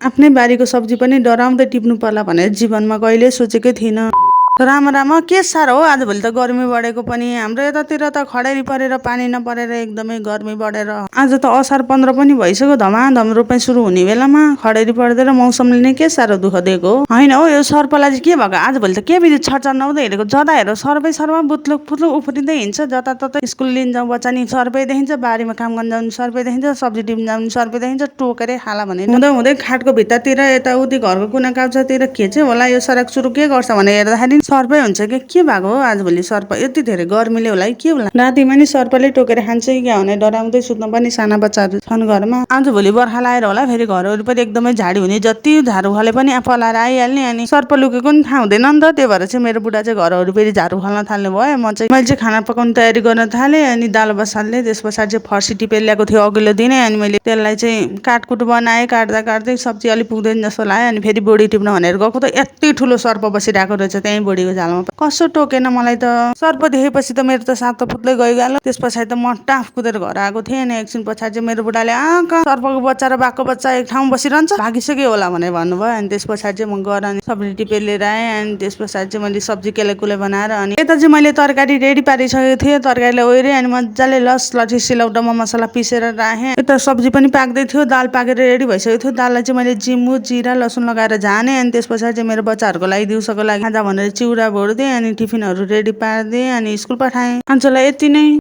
आफ्नै बारीको सब्जी पनि डराउँदै टिप्नु पर्ला भनेर जीवनमा कहिले सोचेकै थिइनँ। राम के साह्रो हो, आजभोलि त गर्मी बढेको पनि। हाम्रो यतातिर त खडेरी परेर पानी नपरेर एकदमै गर्मी बढेर आज त असार 15 पनि भइसक्यो। धमाधम रोपाइ सुरु हुने बेलामा खडेरी पर्दैन। मौसमले नै के साह्रो दुःख दिएको हो। होइन हो, यो सर्पलाई चाहिँ के भएको आजभोलि त के बिधि छर्चन्नाउँदै हिँडेको। जता हेर सर्पै बुत्लुक फुत्लुक उफ्रिँदै हिँड्छ। जताततै स्कुल लिन जाउँ बच्चा नि सर्पै देखिन्छ, बारीमा काम गर्न जाउँ सर्पै देखिन्छ, सब्जी टिप्न जाउँ सर्पै देखिन्छ। टोकेरै खाला भने हुँदै हुँदै खाटको भित्तातिर यताउति घरको कुना काप्चातिर के चाहिँ होला यो सराक सुरु के गर्छ भने हेर्दाखेरि सर्पै हुन्छ कि के भएको हो। आजभोलि सर्प यति धेरै गर्मीले होला है के होला। रातिमा नि सर्पले टोकेर खान्छ कि क्या भने डराउँदै सुत्न पनि साना बच्चाहरू छन् घरमा। आजभोलि बर्खा लाएर होला फेरि घर वरिपरि एकदमै झाडी हुने। जति झाडु खले पनि पलाएर आइहाल्ने अनि सर्प लुकेको नि थाहा हुँदैन नि त। त्यही भएर चाहिँ मेरो बुढा चाहिँ घर वरिपरि झाडु खल्न थाल्नु भयो। मैले चाहिँ खाना पकाउने तयारी गर्न थालेँ। अनि दाल बसाल्ने त्यस पछाडि चाहिँ फर्सी टिपेर ल्याएको थियो अघिल्लो दिनै। अनि मैले त्यसलाई चाहिँ काटकुट बनाएँ। काट्दा काट्दै सब्जी अलि पुग्दैन जस्तो लाग्यो। अनि फेरि बोडी टिप्न भनेर गएको त यति ठुलो सर्प बसिरहेको रहेछ त्यहीँ बोडीको झालमा। कसो टोकेन मलाई त। सर्प देखेपछि त मेरो त सातो फुत्लै गइगयो। त्यस पछाडि त म टाफ कुदेर घर आएको थिएँ। अनि एकछिन पछाडि चाहिँ मेरो बुढाले सर्पको बच्चा र बाघको बच्चा एक ठाउँमा बसिरहन्छ, भागिसक्यो होला भनेर भन्नुभयो। अनि त्यस पछाडि चाहिँ म गएर अनि सब्जी टिपेर लिएर आएँ। अनि त्यस पछाडि चाहिँ मैले सब्जी केलाकुले बनाएर अनि यता चाहिँ मैले तरकारी रेडी पारिसकेको थिएँ। तरकारीलाई ओरेँ अनि मजाले लसलठी सिलौटामा मसला पिसेर राखेँ। यता सब्जी पनि पाक्दै थियो, दाल पाकेर रेडी भइसकेको थियो। दाललाई चाहिँ मैले जिम्बु जिरा लसुन लगाएर झाने। अनि त्यस पछाडि चाहिँ मेरो बच्चाहरूको लागि दिउँसोको लागि खाजा भनेर चिउरा भोर्दिएँ। अनि टिफिनहरू रेडी पारिदिएँ अनि स्कुल पठाएँ। आजलाई यति नै।